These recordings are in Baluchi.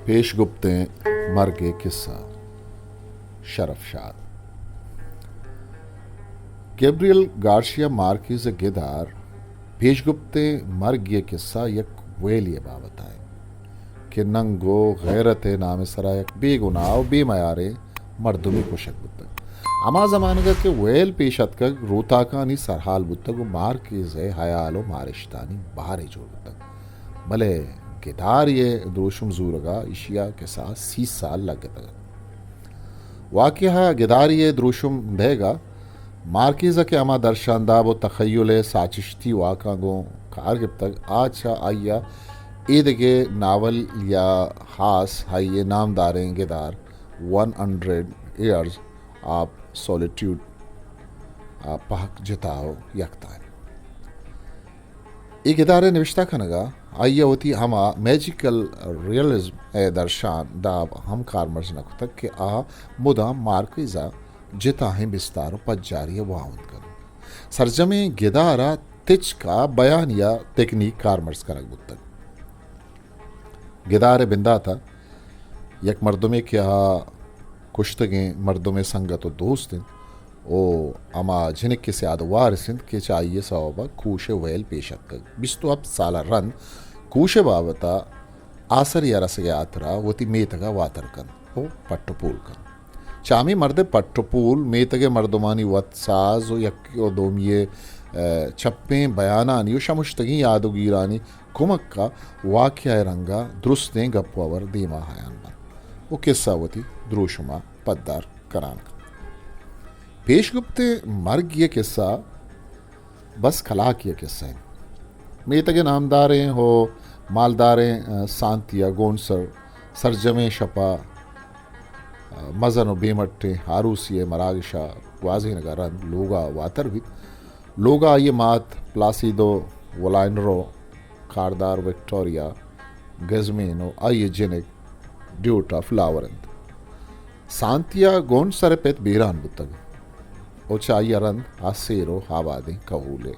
پیش گپتیں مرگ ءِ کسہ۔ شرف شاد۔ گیبریل گارشیا مارکیز ءِ گدار پیش گپتیں مرگ ءِ کسہ یک ویلی ءِ بابت ءَ انت کہ ننگ ءُ غیرت ءِ نام ءِ سرا یک بے گناہ ءُ بے میاریں مردمے کشگ بوتگ۔ ہما زمانگ ءَ کہ ویل پیش اتکگ، روتاکانی سرحال بوتگ ءُ مارکیز ءِ ہیال ءُ مارشتانی بہرے جوڑ بوتگ۔ بلے گدارے ءِ دروشم زورگ ءَ ایشی ءَ کساس سی سال لگتگ ات۔ واقعہ ءَ گدارے ءِ دروشم دئیگ ءَ مارکیز ءَ کہ ہما درشانداب ءُ تخیل ءِ ساچشتی واکاں گوں کار گپتگ، آ چہ آئی ءَ ایدگہ ناول یا ہاس، آئی ءِ نامداریں گدار ون ہنڈریڈ ایئرز آف سولیٹیوڈ ءَ پہک جتا ءُ یکتا انت۔ اے گدار ءِ نبشتہ کنگ ءَ آئی ءَ وتی ہما میجیکل ریئلزم ءِ درشان داب ہم کارمرز نہ کتگ کہ آ مدام مارکیز ءَ جتاہیں بستار ءُ پجاری ءَ واہند کنت۔ سرجمیں گدار ءَ تچک ءَ بیانیہ تکنیک کارمرز کنگ بوتگ۔ گدار ءِ بندات ءَ یک مردمے کہ آ کشتگیں مردم ءِ سنگت ءُ دوست انت ءُ ہما جنک ءِ سیاد ءُ وارث انت کہ چہ آئی ءِ سوب ءَ کوش ءِ ویل پیش اتکگ۔ بیست ءُ ہپت سال ءَ رند کوش ءِ بابت ءَ آسرے ءَ رسگ ءِ ہاترا وتی میتگ ءَ واتر کنت ءُ پٹ ءُ پول کنت۔ چہ ہمے مرد ءِ پٹ ءُ پول، میتگ ءِ مردمانی وت ساز ءُ یکے ءُ دومی ءِ، ءَ، چپیں بیانانی ءُ شمشتگیں یاد ءُ گیرانی کمک ءَ واقعہ ءِ رنگ ءَ درستیں گپ ءُ ہبر دیما ہیان بنت ءُ کسہ وتی دروشم ءَ پدار کنان کنت۔ پیش گپتیں مرگی ءِ کسہ بس کلاکے ءِ کسہ انت۔ میتگ ءِ نامداریں ءُ مالداریں، ءَ، سانتیا گونسر سرجمیں شپ ءَ مزن ءُ بے مٹیں آروسی ءِ مراگش ءَ گوازینگ ءَ رند لوگ ءَ واتر بیت۔ لوگ ءَ آئی ءِ مات پلاسیدو ولائنرو، کاردار وکٹوریا گزمین ءُ آئی ءِ جنک ڈیوٹا فلاور انت۔ سانتیا گونسر ءِ پت بیران بوتگ ءُ چہ آئی ءَ رند آ سیر ءُ آبادیں کہول ءِ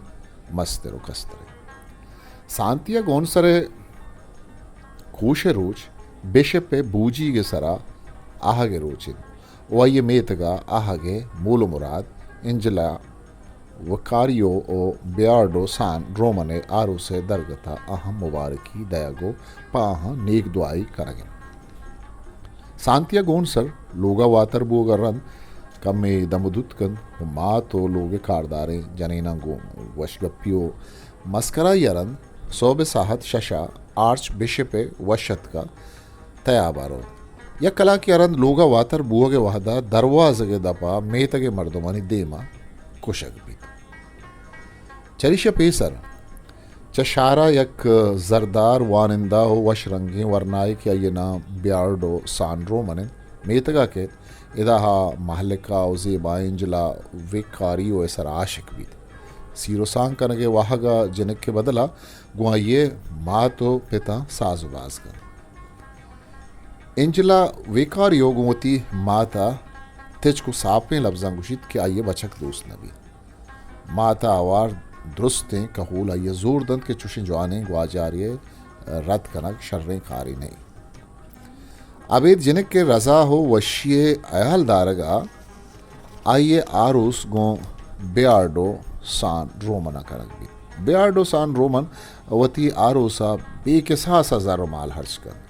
مستر ءُ کستر انت۔ سانتیا گونسر ءِ کوش ءِ روچ بشپ ءِ بوجیگ ءِ سرا آہگ ءِ روچ انت ءُ آئی ءِ میتگ ءَ آہگ ءِ مول ءُ مراد انجلا وکاریو ءُ بیارڈو سان رومن ءِ آروس ءِ درگت ءَ اہم مبارکی دئیگ ءُ پہ آہاں نیک دعائی کنگ انت۔ سانتیا گونسر لوگ ءَ واتر بوگ ءَ رند کمے دم ءُ دوت کنت ءُ مات ءُ لوگ ءِ کارداریں جنیناں گوں وشگپی ءُ مسکرائی ءَ رند سہب ءِ ساہت شش ءَ آرچ بشپ ءِ وش اتک ءَ تیاب ءَ روت۔ یک کلاکے ءَ رند لوگ ءَ واتر بوگ ءِ وہد ءَ دروازگ ءِ دپ ءَ میتگ ءِ مردمانی دیم ءَ کشگ بیت۔ چریشی ءَ پیسر چہ شہر ءَ یک زردار وانندہ ءُ وش رنگیں ورنایے کہ آئی ءِ نام بیارڈو سان رومن انت، میتگ ءَ کیت۔ ادا آ مہلکہ ءُ زیبائیں انجلا ویکاریو ءِ سرا عاشق بیت۔ سیر ءُ سانگ کنگ ءِ واہگ ءَ جنک ءِ بدل ءَ گوں آئی ءِ مات ءُ پتاں ساز ءُ باز کنت۔ انجلا ویکاریو گوں وتی مات ءَ تچک ءُ ساپیں لبزاں گوشیت کہ آئی ءِ بچک دوست نہ بیت۔ مات ءَ ہوار درستیں کہول آئی ءَ زور دنت کہ چوشیں جوانیں گواجارے ءِ رد کنگ شریں کارے نہ انت۔ ابید جنک ءِ رضا ءُ وشی ءِ ہیال دارگ ءَ آئی ءِ آروس گوں بیارڈو سان رومن ءَ کنگ بیت۔ بیارڈو سان رومن وتی آروس ءَ بے کساس ءَ زر ءُ مال ہرچ کنت۔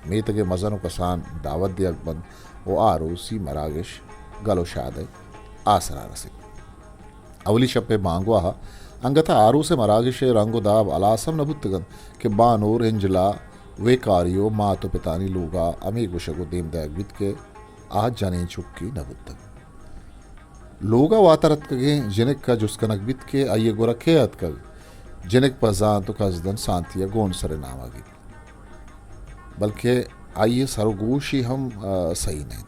میتگ ءِ مزن ءُ کسان دعوت دیگ بنت ءُ آروسی مراگش گل ءُ شاد ءِ آسرا رسیت۔ اولی شپ ءِ بانگواہ ءَ انگت ءَ آروس ءِ مراگش ءِ رنگ ءُ داب ہلاس ہم نہ بوتگ انت کہ بانور انجلا ویکاریو مات ءُ پتانی لوگ ءَ ہمے گوشگ ءُ دیم دئیگ بیت کہ آ جنین چکے نہ بوتگ۔ لوگ ءَ واتر اتکگیں جنک ءَ جست کنگ بیت کہ آئی ءِ گور ءَ کئے اتکگ؟ جنک پہ زانت ءُ کزدن سانتیا گونسر ءِ نام ءَ گیپت، بلکہ آئی ءِ سر ءُ گوشی ہم، آ، سہی نہ انت۔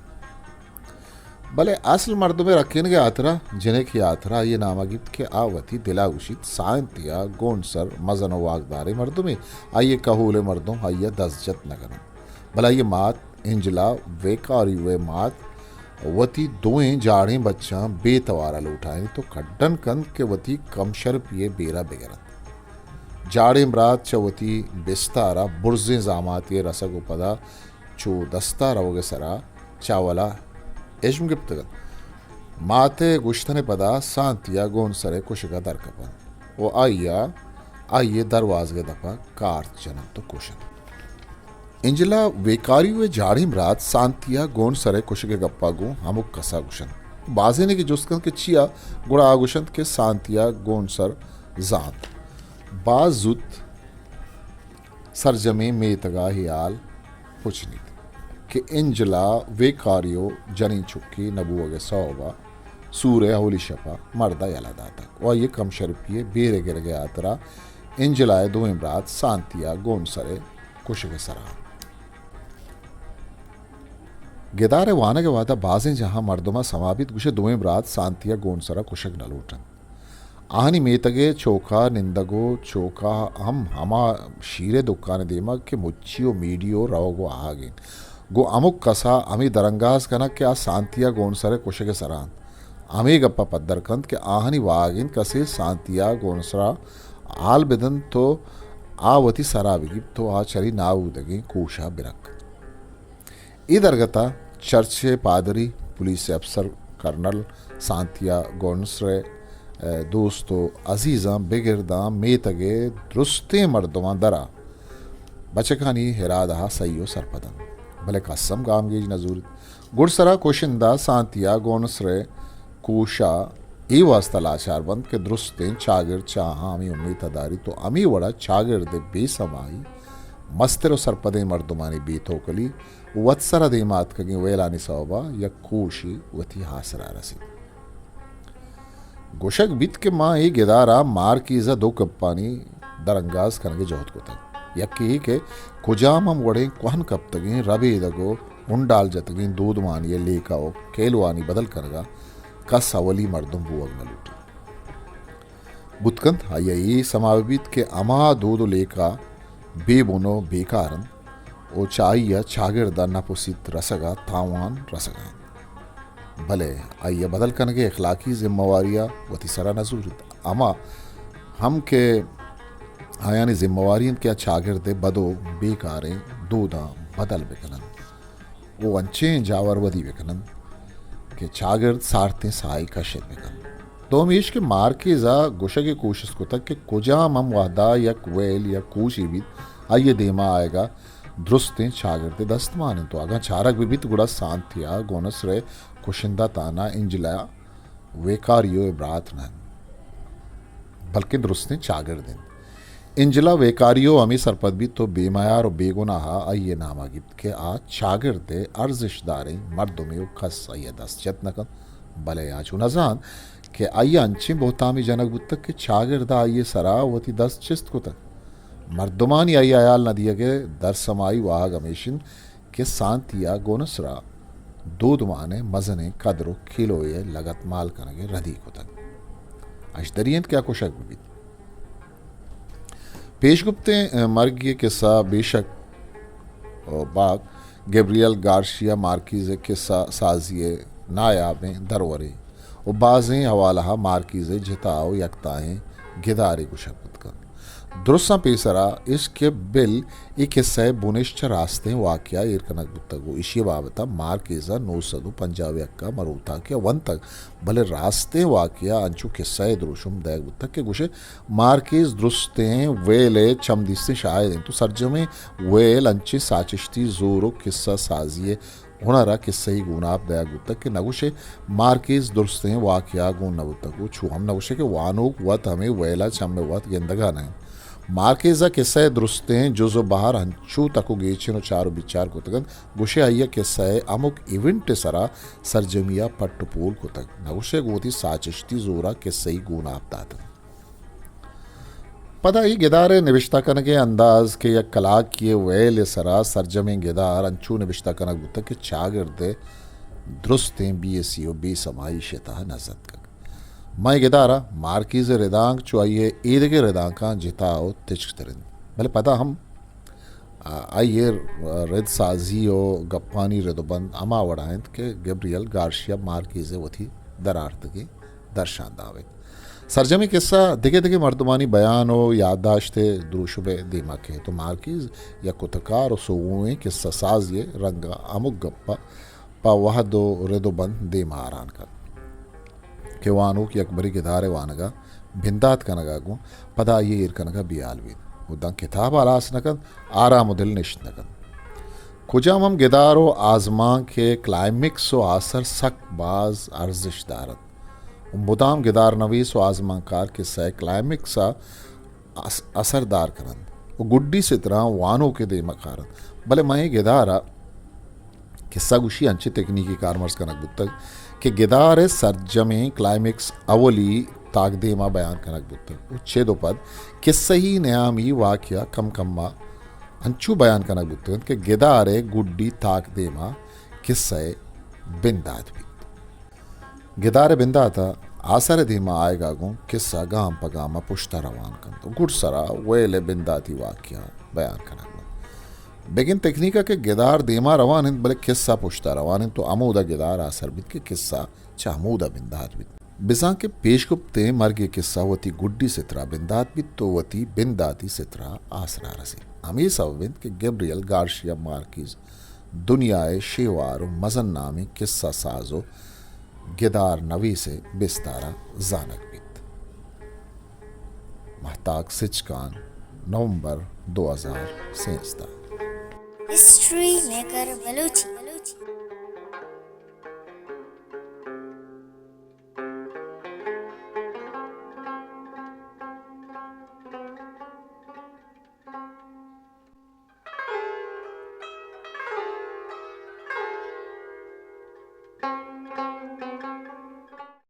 بلے اصل مردم ءِ رکینگ ءِ ہاترا، جنک ءِ ہاترا آئی ءِ نام ءَ گیپت کہ آ وتی دل ءَ گوشیت، سانتیا گونسر مزن ءُ واکداریں مردمے، آئی ءِ کہول ءِ مردم آئی ءَ دست جت نہ کن انت۔ بلے آئی ءِ مات، انجلا ویکاریو ءِ مات، وتی دوئیں جاڑیں بچاں بے توار ءَ لوٹائینیت ءُ کڈن کنت کہ وتی کم شرپی ءِ بیر ءَ بگر انت۔ جاڑیں برات چہ وتی بستار ءَ برزیں زاماتے ءِ رسگ ءُ پدا چو دستا روگ ء سرا چاولا اژم گپتگ ات۔ مات ء گوشتن ء پدا سانتیا گونسر ء کشگ ء در کپنت و آئی ء آئی ء دروازگ ء دپ ء کارت جننت و کشنت۔ انجلا ویکاریو ء جاڑیں برات سانتیا گونسر ء کشگ ء گپ ء گوں ہمک کس ء گوشنت۔ بازینے کہ جست کنت کہ چیا، گڑا آ گوشنت کہ سانتیا گونسر زانت۔ باز زوت سرجمیں میتگ ء ہیال پچنیت کہ انجلا ویکاریو جنین چکے نہ بوگ ء سوب ء سور ء اولی شپ ء مرد ء یلہ داتگ و آئی ء کم شرپی ء بیر ء گرگ ء ہاترا انجلا ء دوئیں برات سانتیا گونسر ء کشگ ء سرا انت۔ گدار ء وانگ ء وہدا بازیں جاہاں مردماں سما بیت گوشے دوئیں برات سانتیا گونسر ء کشگ نہ لوٹنت۔ آہانی میتگ ء چوکا نندگ و چوکا ہم ہما شیر ء دکان ء دیما کہ مچی و میڈی و روگ و آہگ انت۔ گوں ہمک کسا ہمے درانگاز کنگ کہ آ سانتیا گونسر ء کشگ ء سرا انت۔ ہمے گپ ء پدر کنت کہ آہانی واہگ انت کسے سانتیا گونسرا ہال بدنت و آ وتی سرا بگیپت و آ چری ناہودگیں کوشا برک۔ اے درگت ء چرچ ء پادری، پولیس ء افسر، کرنل سانتیا گونسر ء دوست و عزیزاں بگر داں میتگ ء درستیں مردماں درا بچکانی ارادہ ء سہی و سرپد انت، بلے کس ہم گامگیج نہ زوریت۔ گڈسرا کشندہ سانتیا گونسر ء کوشا اے واستا لاچار بنت کہ درستیں چاگرد چہ آہاں ہمے امیت ء داریت و ہمے وڑا چاگرد ء بے سمائی، مستر و سرپدیں مردمانی بے توکلی، وت سرا دیما اتکگیں ویلانی سوبا یک کوشے وتی آسرا رسیت۔ گوشگ بیت کہ ما اے گدارا مارکیزا دو گپانی درانگاز کنگے جہد کتگ۔ یکے اے کہ کجام ہم وڑیں کوہن کپتگیں ربیدگ و ہنڈال جتگیں دودمانی لیکہ و کیلوانی بدل کنگا کس اولی مردم بوگ نہ لوٹیت۔ بوت کنت آئی ء اے سما بہ بیت کہ ہما دود و لیکہ بے بن و بیکار انت و چہ آئی ء چاگرد ء نپ و سیت رسگ ء تاوان رسگ ء انت، بلے آئی ء بدل کنگ ء اخلاقی ذمہ واری ء وتی سرا نہ زوریت، ہما ہم کہ آیانی ذمہ واری انت کہ آ چاگرد ء بد و بیکاریں دوداں بدل بہ کن انت۔ و انچیں جاور ودی بہ کن انت کہ چاگرد سارتیں ساہے کشت بہ کنت۔ دومی ایش کہ مارکیز ء گوشگ ء کوشست کتگ کہ کجام ہم وہدا یک ویل یا کوشے بیت، آئی ء دیما آیگ ء درستیں چاگرد ء دست مان انت و اگاں چارگ بہ بیت گڑا سانتیا گونسر ء کشندہ تہنا انجلا ویکاریو ء برات نہ انت، بلکیں درستیں چاگرد انت۔ انجلا ویکاریو ہمے سرپد بیت و بے میار و بے گناہ ء آئی ء نام ء گیپت کہ آ چاگرد ء ارزشت داریں مردمے و کس آئی ء دست جت نہ کنت، بلے آ چو نہ زانت کہ آئی ء انچیں بہتامے جنگ بوتگ کہ چاگرد ء آئی ء سرا وتی دست چست کتگ۔ مردمانی آئی ء ہیال نہ دیگ ء درسمائی واہگ ہمیش انت کہ سانتیا گونسرا دودمان ء مزنیں کدر و کیلوے ء لگت مال کنگ ء ردی کتگ۔ اش دری انت کہ آ کشگ بہ بیت۔ پیشگپتیں مرگی ء کسہ بے شک باگ گبریل گارشیا مارکیز ء کسہ سازی ء نایابیں درورے و بازیں حوالہ ء مارکیز ء جتا و یکتائیں گدارے گوشگ بوت کنت۔ درستاں پیسرا اش کہ بل اے کسہ ء بنشت چہ راستیں واقعہ ایر کنگ بوتگ و ایشی ء بابت ء مارکیز ء نو سد و پنجاہ و یک ء مروتاکے ء ونتگ، بلے راستیں واقعہ انچو کسہ ء دروشم دئیگ بوتگ کہ گوشے مارکیز درستیں ویل ء چمدیستیں شاہد انت و سرجمیں ویل انچیں ساچشتی زور و کسہ سازی ء ہنر ء کسہی گوناپ دئیگ بوتگ کہ نگوشے مارکیز درستیں واقعہ گون نہ بوتگ و چو ہم نگوشے کہ وانوک وت ہمے ویل ء چم ء وت گندگ ء نہ انت۔ مارکیز ء کسہ ء درستیں جز و بہر انچو تک و گیچن و چار و بیچار کتگ انت، گوشے آئی ء کسہ ء ہمک ایونٹ ء سرا سرجمی ء پٹ و پول کتگ، نگوشے گوں وتی ساچشتی زور ء کسہی گوناپ داتگ۔ پدا اے گدار ء نبشتہ کنگ ء انداز کہ یک کلاکے ء ویل ء سرا سرجمیں گدار انچو نبشتہ کنگ بوتگ کہ چاگرد ء درستیں بے حسی و بے سمائی شتہ نہ زتکگ۔ مئے گدار ء مارکیز ء ردانک چو آئی ء ایدگہ ردانکاں جتا و تچک تر انت، بلے پدا ہم آ، آئی ء رد سازی و گپانی رد و بند ہما وڑا انت کہ گبریل گارشیا مارکیز ء وتی درآرتگیں درشان داویت۔ سرجمیں کسہ دگہ دگہ مردمانی بیان و یادداشت ء دروشم ء دیما کیت و مارکیز یک کتکار و سوگوئیں کسہ سازی ء رنگ ء ہمک گپ ء پہ وہد و رد و بند دیما آران کنت کہ وانوک یکبرے گدار ء وانگ ء بندات کنگ ء گوں پدا آئی ء ایر کنگ ء بیال بیت و داں کتاب ہلاس نہ کنت، آرام و دل نشت نہ کنت۔ کجام ہم گدار و آزمانک ء کلائمیکس و آسر سک باز ارزشت دارت۔ و مدام گدار نویس و آزمانکار کسہ ء کلائمیکس ء اس-، اثردار کننت و گڈی ستراں وانوک ء دیما کارنت۔ بلے من اے گدار ء کسہ گوشی انچیں تکنیکی کارمرز کنگ بوتگ کہ گدار ء سرجمیں کلائمیکس اولی تاکدیم ء بیان کنگ بوتگ و چد و پد کسہی نیامی واقعہ کم کم ء انچو بیان کنگ بوتگ انت کہ گدار ء گڈی تاکدیم ء کسہ ء بندات بیت۔ گدار ء بندات ء آسر ء دیما آیگ ء گوں کسہ گام پہ گام ء پشت ء روان کنت و گڈسرا ویل ء بنداتی واقعہ بیان کنگ بنت۔ بگن تکنیک ء کہ گدار دیما روان انت بلے کسہ پشت ء روان انت و ہمودا گدار آسر بیت کہ کسہ چہ ہمودا بندات بیت۔ بزاں کہ پیشگپتیں مرگ ء کسہ وتی گڈی سترا بندات بیت و وتی بنداتی سترا آسرا رسیت۔ ہمے سبب انت کہ گیبریل گارشیا مارکیز دنیا ء شیوار و مزن نامیں کسہ ساز و گدار نویس ء بستار ء زانگ بیت۔ مہتاک سچکان، نومبر دو ہزار سیزدہ۔ History maker Balochi.